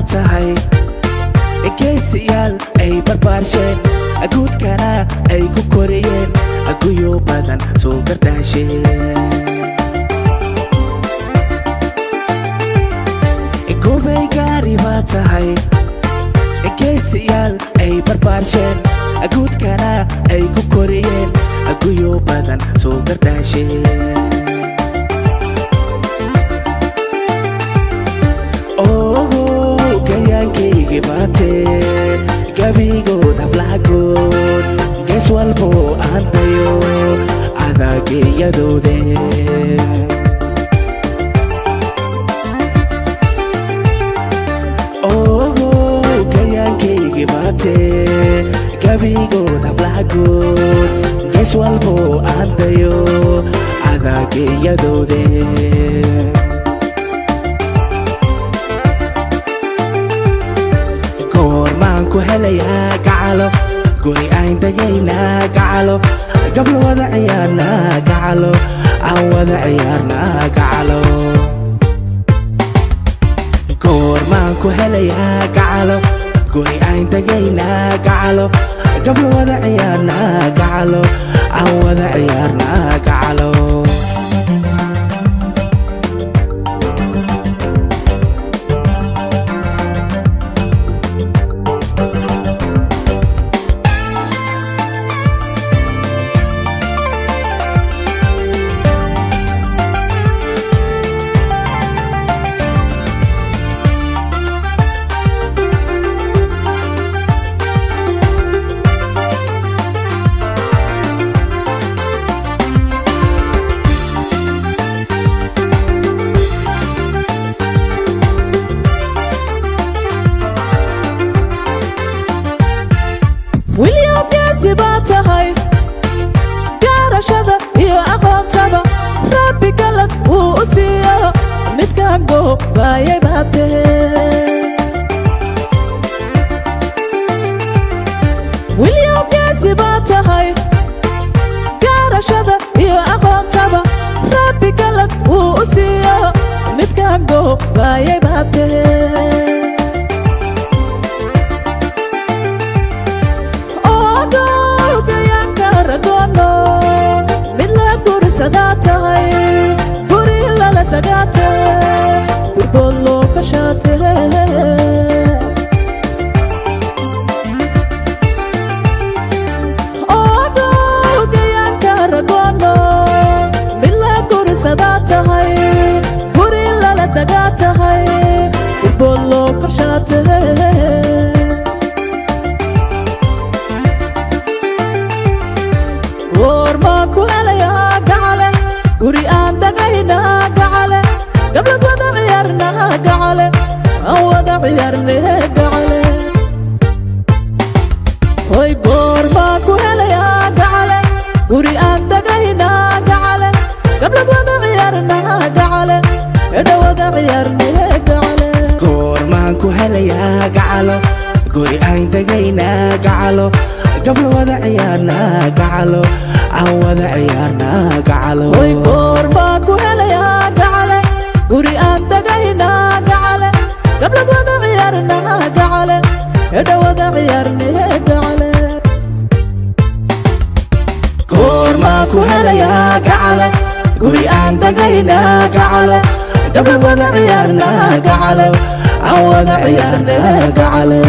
tahay geesiyaal ay barbaarsheen guudkana ay ku koriyeen guyo badan soo gardaasheen gobay gaari baa tahay geesiyaal ay barbaarsheen guudkana ay ku koriyeen guyo badan soo gardaasheen gayaankaygi baatee gabigood hablahagood gees walbo aan dayo adaageeyadoode ogo gayaankaygi baatee gabigood hablahagood gees walbo aan dayo adaageeyadoode goormaan ku helayaa gacalo guri aan degaynaa gacalo gablo wada ciyaarnaa gacalo aan wada ciyaarnaa gacalo goormaan ku helayaa gacalo guri aan degaynaa gacalo gablo wada ciyaarnaa gacalo aan wada ciyaarnaa gacalo William baa tahay garashada iyo aqoontaba Rabbi galad wuu u siiyo midkaan goobayay baa tahay William baa tahay garashada iyo aqoontaba Rabbi galad wuu u siiyo midkaan goobayay baa tahay mid la gursadaa tahay guri lala dagaatay gurbood loo kashaatay ogogayaanka ragoono mid la gursadaa tahay guri lala dagaa tahay gurbood loo kashaatay goormaan ku helayaa gacale guri aan dagaynaa gacale gablad wada ciyaarnaa gacale aan wada ciyaarnee gacale hoy goormaan ku helayaa gacale guri aan dagaynaa gacale gablad wada ciyaarnaa gacale edha wada ciyaarnee gacale goormaan ku helayaa gacalo guri aan dagaynaa gacalo gablo wada ciyaarnaa gacalo aan wada ciyaarnaa gacalo hoy goormaan ku helayaa gacale guri aan dagaynaa gacale gablad wada ciyaarnaa gacale edha wada ciyaarnee gacale goormaan ku helayaa gacale guri aan dagaynaa gacale gablad wada ciyaarnaa gacalo aan wada ciyaarnaa gacalo.